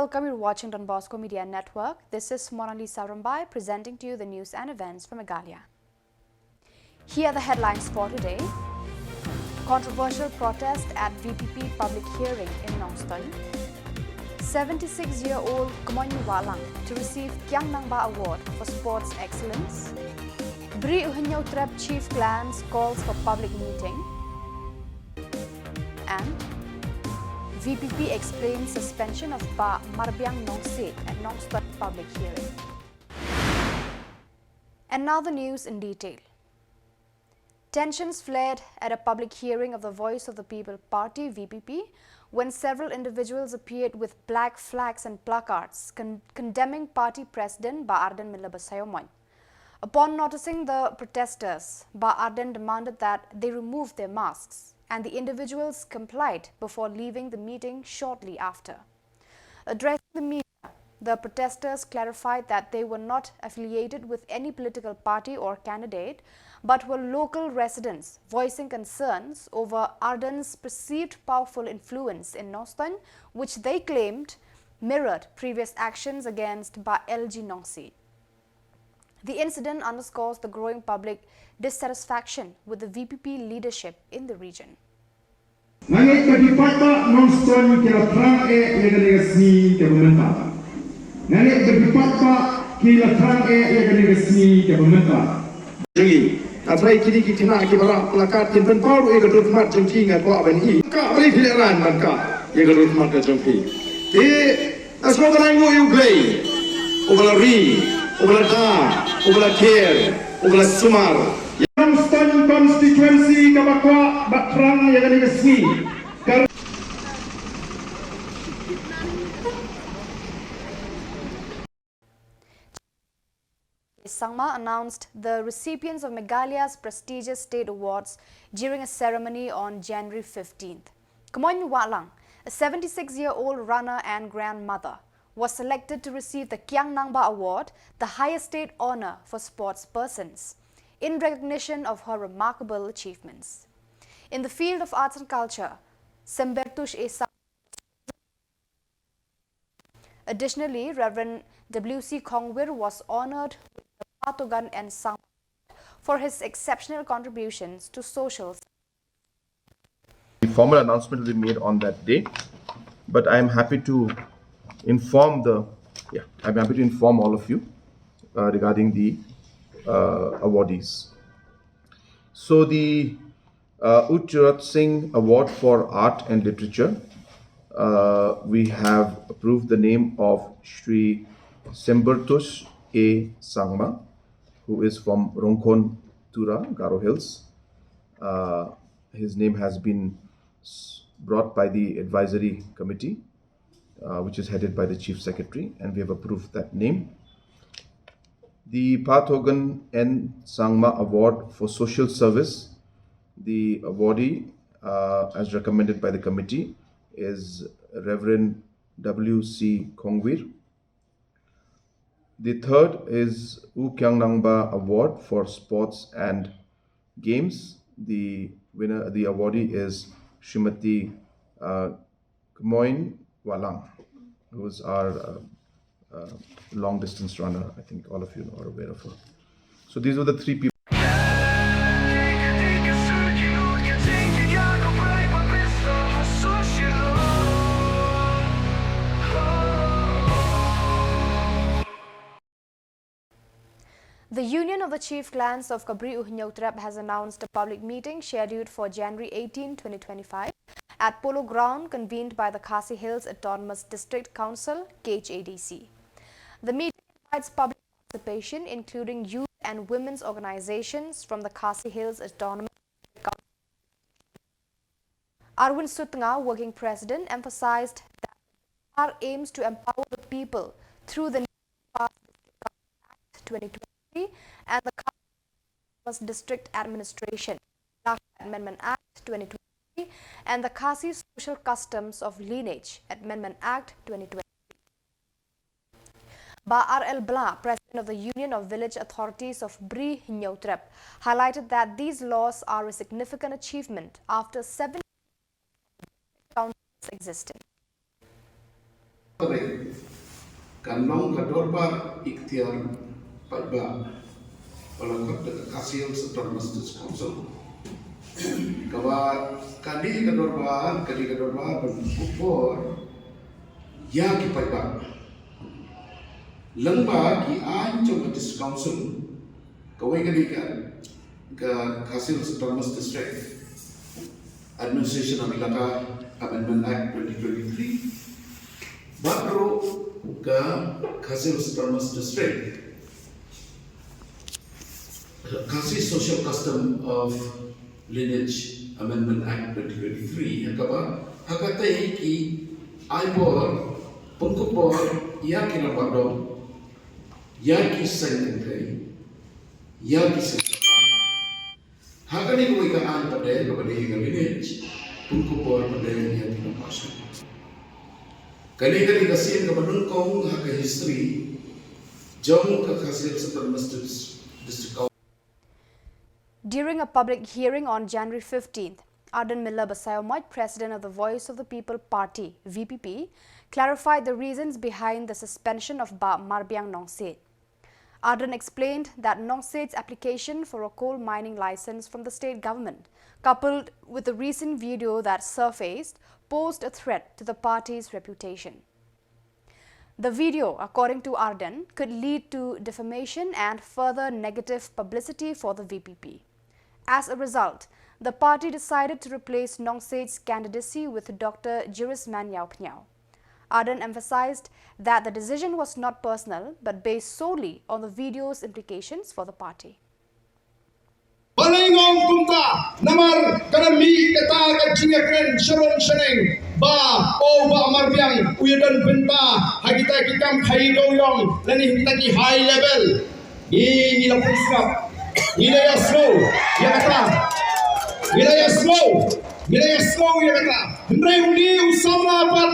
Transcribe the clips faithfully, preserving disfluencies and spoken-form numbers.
Welcome, you're watching Don Bosco Media Network. This is Monalisa Rambai presenting to you the news and events from Meghalaya. Here are the headlines for today. Controversial protest at V P P public hearing in Nongstoiñ. Seventy-six-year-old Kmoin Wahlang to receive Kiang Nangbah Award for Sports Excellence. Bri u Hynñiewtrep Chief Clans calls for public meeting. And V P P explains suspension of Bah Marbiang Nongsiej at Nongstoiñ public hearing. And now the news in detail. Tensions flared at a public hearing of the Voice of the People Party, V P P, when several individuals appeared with black flags and placards con- condemning party president Bah Ardent Miller Basaiawmoit. Upon noticing the protesters, Bah Ardent demanded that they remove their masks, and the individuals complied before leaving the meeting shortly after. Addressing the media, the protesters clarified that they were not affiliated with any political party or candidate, but were local residents voicing concerns over Ardent's perceived powerful influence in Nongstoiñ, which they claimed mirrored previous actions against Bah L G Nongsiej. The incident underscores the growing public dissatisfaction with the V P P leadership in the region. Nga ngeit ba ki paidbah Nongstoiñ ki la thrang eh ïa kane ka sngi kaba mynta. Nga ngeit ba ki paidbah ki la thrang eh ïa kane ka sngi kaba mynta. Jong ngi. Hynrei kine ki khynnah kiba rah placard kin pynpaw ruh ïa ka dur khmat jong ki, nga kwah ban i. Ka balei phi lehrain ban kah ïa ka dur khmat ka jong phi? Te nga sngewbha ban ai nguh ïa U Blei uba la ri, uba la da, uba la ker, uba la sumar. Nongstoiñ constituency kaba kwah ba thrang ïa kane ka sngi. Ka Sangma announced the recipients of Meghalaya's prestigious state awards during a ceremony on January fifteenth. Kmoin Wahlang, a seventy-six-year-old runner and grandmother, was selected to receive the Kiang Nangbah Award, the highest state honor for sports persons, in recognition of her remarkable achievements. In the field of arts and culture, Sembertush A Sang Additionally, Reverend W C Khongwir was honored with the Patogan and Sang for his exceptional contributions to social. The formal announcement will be made on that day, but I am happy to inform the, yeah, I'm happy to inform all of you, uh, regarding the, uh, awardees. So the, uh, U Tirot Singh Award for Art and Literature, uh, we have approved the name of Shri Sembertush A Sangma, who is from Rongkhon Tura, Garo Hills. Uh, his name has been s- brought by the advisory committee, uh, which is headed by the Chief Secretary, and we have approved that name. The Pathogan N Sangma Award for Social Service, the awardee, uh, as recommended by the committee, is Reverend W C Khongwir. The third is U Kiang Nangbah Award for Sports and Games. The winner, the awardee is Srimati, uh, Kmoin Wahlang, who is our, uh, uh, long distance runner. I think all of you are aware of her. So these were the three people. The Union of the Chief Clans of Kabri U Hynñiewtrep has announced a public meeting scheduled for January eighteen, twenty twenty-five, at Polo Ground, convened by the Khasi Hills Autonomous District Council, K H A D C. The meeting invites public participation, including youth and women's organizations from the Khasi Hills Autonomous District Council. Arwin Sutnga, working president, emphasized that the Sorkar aims to empower the people through the newly passed District Council Act twenty twenty-three and the Khasi Hills District Administration Lakshya Amendment Act twenty twenty-three and the Khasi Social Customs of Lineage Amendment Act twenty twenty-three. Bah R L Blah, President of the Union of Village Authorities of Bri Hynñiewtrep, highlighted that these laws are a significant achievement after seven councils' existence. Kan long ka dorbar iktiar paidbah ba la khot da ka Khasi Hills Autonomous District Council. Kaba kane ka dorbar, kane ka dorbar ban khubor ïa ki paidbah lyngba ki aiñ jong ka District Council. Kawei kane ka, ka Khasi Hills Autonomous District Administration of Elaka Amendment Act twenty twenty-three, bad ruh ka Khasi Hills Autonomous District Khasi Social Custom of Lineage Amendment Act twenty twenty-three, ha kaba ha katei ki ai bor, pynkupbor ïa ki rangbah dong, ïa ki seng kynthei, ïa ki seng kynthei. Ha kane kawei ka aiñ pat de kaba dei ka lineage, pynkupbor pat de ïa ki rangbah seng. Kane ka dei ka sien kaba nyngkong ha ka history jong ka Khasi Hills Autonomous District. During a public hearing on January fifteenth, Ardent Miller Basaiawmoit, president of the Voice of the People Party, V P P, clarified the reasons behind the suspension of Bah Marbiang Nongsiej. Ardent explained that Nongsiej's application for a coal mining license from the state government, coupled with the recent video that surfaced, posed a threat to the party's reputation. The video, according to Ardent, could lead to defamation and further negative publicity for the V P P. As a result, the party decided to replace Nongsiej's candidacy with Doctor Jirisman Yawphniaw. Ardent emphasized that the decision was not personal but based solely on the video's implications for the party. Balei nga ong kumta? Namar ka la mih kata ka jingïakren sharum shaneng ba u Bah Marbiang u ïadon bynta ha kita ki kam khaii dewiong lane ha kita ki high level. Ngi ngi la pynsngap, ngi la ïohsngew ïa kata, ngi la ïohsngew, ngi la ïohsngew ïa kata. Hynrei une u samla pat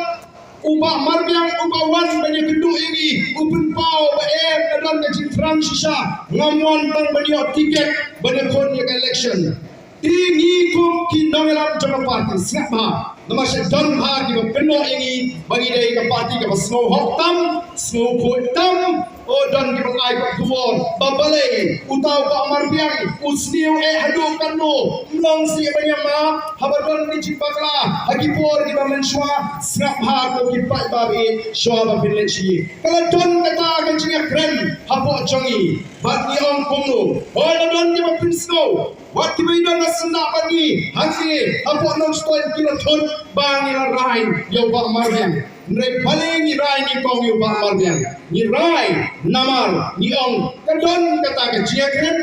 u Bah Marbiang uba wan ban ïakynduh ïa ngi u pynpaw ba em, nga don ka jingthrang shisha, ngam wan tang ban ïoh tiket ban ïakhun ïa ka election. Te ngi kum ki nongïalam jong ka party sngap bha, namar shu don bha kiba kynnoh ïa ngi ba ngi dei ka party kaba sngew hok tam, sngew khuid tam. O, don kiba ai ka khubor ba balei uta u Bah Marbiang u sniew eh haduh katno, ym long shuh ban ïa map haba don ki jingbakla ha ki por kiba mynshuwa. Sngap bha ko ki paidbah, shuwa ba phin leit sha ïing. Ka la don kata ka jingïakren hapoh jong ngi bad ngi ong kumno? Hooid, la don kiba pynsngew, wat kiba ïadon ha syndah bad ngi hangne hapoh Nongstoiñ ki la thut ba ngi la rai ïa u Bah Marbiang. Hynrei balei ngi rai nyngkong ïa u Bah Marbiang? Ngi rai namar ngi ong ka don kata ka jingïakren.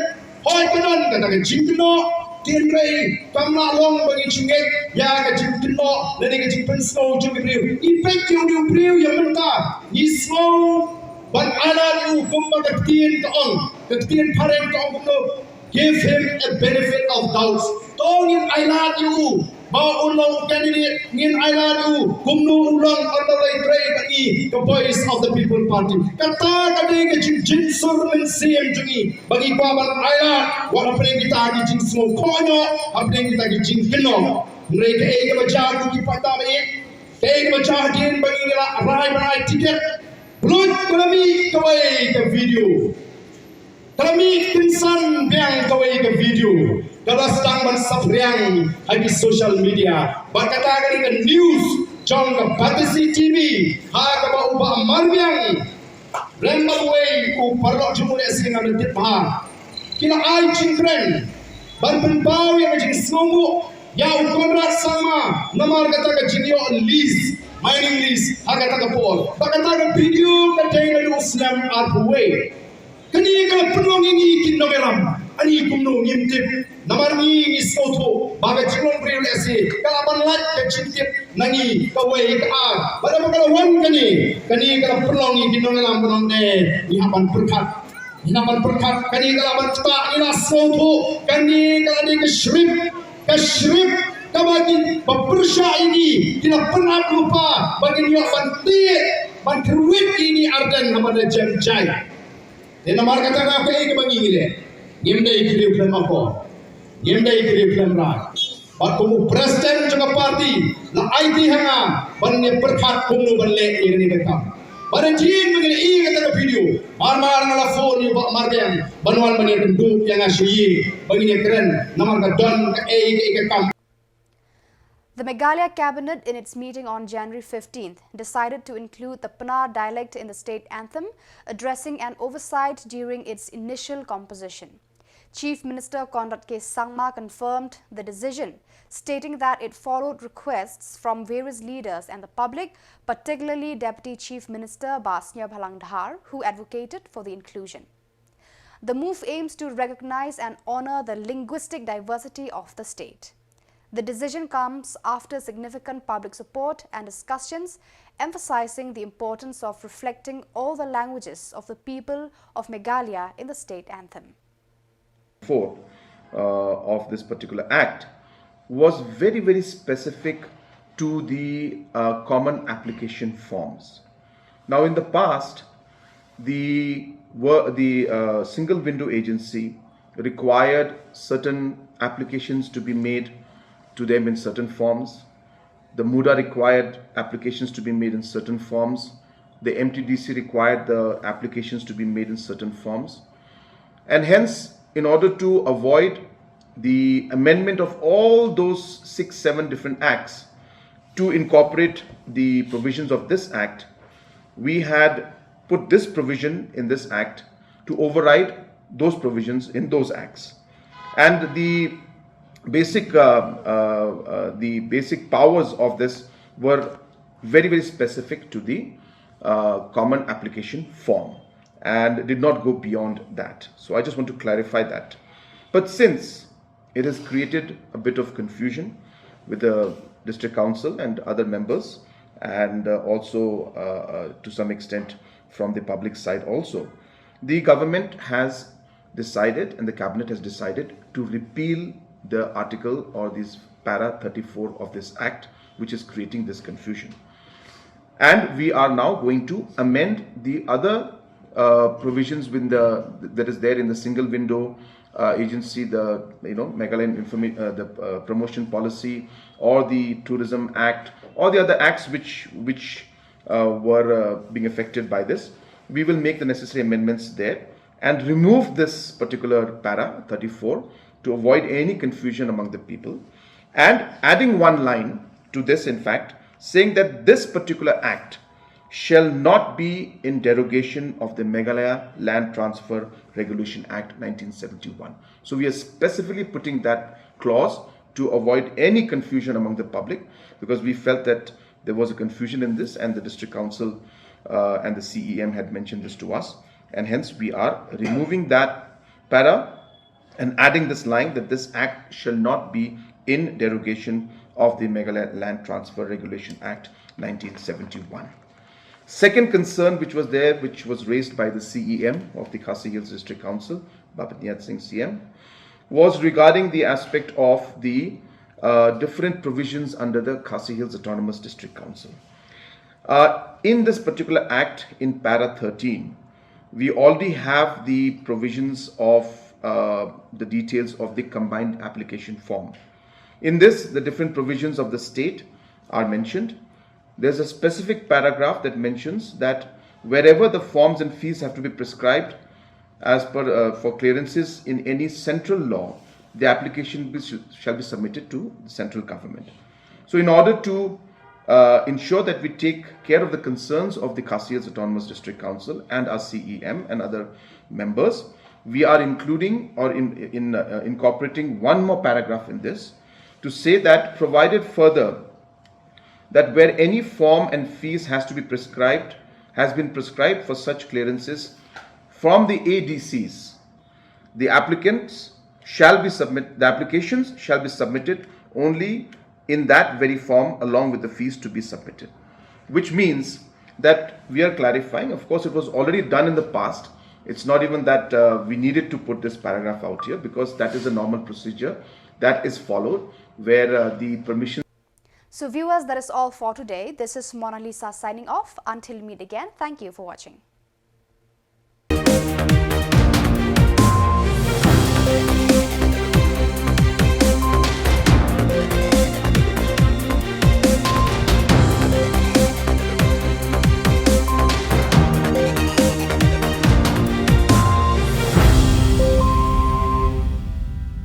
Hooid, ka don kata ka jingkynnoh, hynrei kam lah long ba ngi ju ngeit ïa ka jingkynnoh lane ka jingpynsngew jong ki briew. Ngi peit ïa u briew ïa mynta, ngi sngew ban ailad ïa u kumba ka ktien ka ong, ka ktien phareng ka ong kumno, give him a benefit of doubts. To ngin ailad ïa u ba un long u candidate, ngin ailad ïa u kumno u long, ynda u la ïatrei bad ngi ka Voice of the People Party. Kata ka dei ka jingjynsur mynsiem jong ngi ba ngi kwah ban ailad wat hapdeng kita ki jingsngew kohnguh, hapdeng kita ki jingkynnoh. Hynrei kaei kaba jia ko ki paidbah, kaei kaba jia hadien ba ngi la rai ban ai tiket? Bluit, ka la mih kawei ka video. Ka la mih kynsan biang kawei ka video kaba sdang ban saphriang ha ki social media. Bad kata ka dei ka news jong ka Batesi TV, ha kaba u Bah Marbiang Rem Bah Wei, u paralok jong u lehse ngam da tip bha, ki la ai jingkren ban pynpaw ïa ka jingsngewnguh ïa u Conrad Sangma namar kata ka jingïoh lease, mining lease ha kata ka por. Bad kata ka video ka dei naduh u snem arphew wei. Kane ka la pynlong ïa ngi ki nongïalam. Ani kumno ngim tip? Namar ngi ngi sngewthuh ba ka jinglong briew lehse ka lah ban lait ka jingtip na ngi kawei ka ar. Bad haba ka la wan kane, kane ka la pynlong ïa ki nongïalam ba nang ne ngi hap ban pyrkhat. Ngi hap ban pyrkhat, kane ka lah ban ktah, ngi la sngewthuh kane ka la dei ka script, ka script kaba ki ba pyrshah ïa ngi, ki la pynap lypa ba kin ïoh ban tied ban kyrwit ïa ngi Ardent haba la jem jai. Te namar kata ka kaei kaba ngi ngi leh? Ngim dei ki riew khlem akor, ngim dei ki riew khlem rai. Bad kum u president jong ka party la aiti ha nga ban ïa pyrkhat kumno ban leh ïa kane ka kam. Ba da jin ba ngin ïa i kata ka video. Mar mar nga la phone ïa u Bah Marbiang ban wan ban ïa kynduh ïa nga shuh ïa ba ngin ïa kren namar ka don kaei kaei ka kam. The Meghalaya Cabinet, in its meeting on January fifteenth, decided to include the Pnar dialect in the state anthem, addressing an oversight during its initial composition. Chief Minister Conrad K Sangma confirmed the decision, stating that it followed requests from various leaders and the public, particularly Deputy Chief Minister Bah Sniawbhalang Dhar, who advocated for the inclusion. The move aims to recognize and honor the linguistic diversity of the state. The decision comes after significant public support and discussions emphasizing the importance of reflecting all the languages of the people of Meghalaya in the state anthem. four uh, of this particular act was very, very specific to the uh, common application forms. Now, in the past, the, were, the uh, single window agency required certain applications to be made to them in certain forms. The MUDA required applications to be made in certain forms. The M T D C required the applications to be made in certain forms. And hence, in order to avoid the amendment of all those six, seven different acts to incorporate the provisions of this act, we had put this provision in this act to override those provisions in those acts. And the basic, uh, uh, uh, the basic powers of this were very, very specific to the uh, common application form and did not go beyond that. So I just want to clarify that. But since it has created a bit of confusion with the district council and other members, and uh, also uh, uh, to some extent from the public side also, the government has decided and the cabinet has decided to repeal the article or this para thirty-four of this act, which is creating this confusion. And we are now going to amend the other uh, provisions with the, that is there in the single window uh, agency, the you know Meghalaya Informa- uh, the uh, promotion policy, or the Tourism Act, or the other acts which which uh, were uh, being affected by this. We will make the necessary amendments there and remove this particular para thirty-four to avoid any confusion among the people, and adding one line to this, in fact, saying that this particular act shall not be in derogation of the Meghalaya Land Transfer Regulation Act nineteen seventy-one. So we are specifically putting that clause to avoid any confusion among the public, because we felt that there was a confusion in this and the district council uh, and the C E M had mentioned this to us, and hence we are removing that para and adding this line that this act shall not be in derogation of the Meghalaya Land Transfer Regulation Act nineteen seventy-one. Second concern which was there, which was raised by the C E M of the Khasi Hills District Council, Bapitniat Singh C M, was regarding the aspect of the uh, different provisions under the Khasi Hills Autonomous District Council. Uh, in this particular act, in para thirteen, we already have the provisions of uh, the details of the combined application form. In this, the different provisions of the state are mentioned. There's a specific paragraph that mentions that wherever the forms and fees have to be prescribed as per uh, for clearances in any central law, the application be, shall be submitted to the central government. So, in order to uh, ensure that we take care of the concerns of the Khasi Hills Autonomous District Council and our C E M and other members, we are including or in, in, uh, incorporating one more paragraph in this to say that, provided further that where any form and fees has to be prescribed, has been prescribed for such clearances from the A D Cs, the applicants shall be submit the applications shall be submitted only in that very form along with the fees to be submitted, which means that we are clarifying. Of course, it was already done in the past. It's not even that uh, we needed to put this paragraph out here, because that is a normal procedure that is followed where uh, the permission So viewers, that is all for today. This is Mona Lisa signing off. Until we meet again, thank you for watching.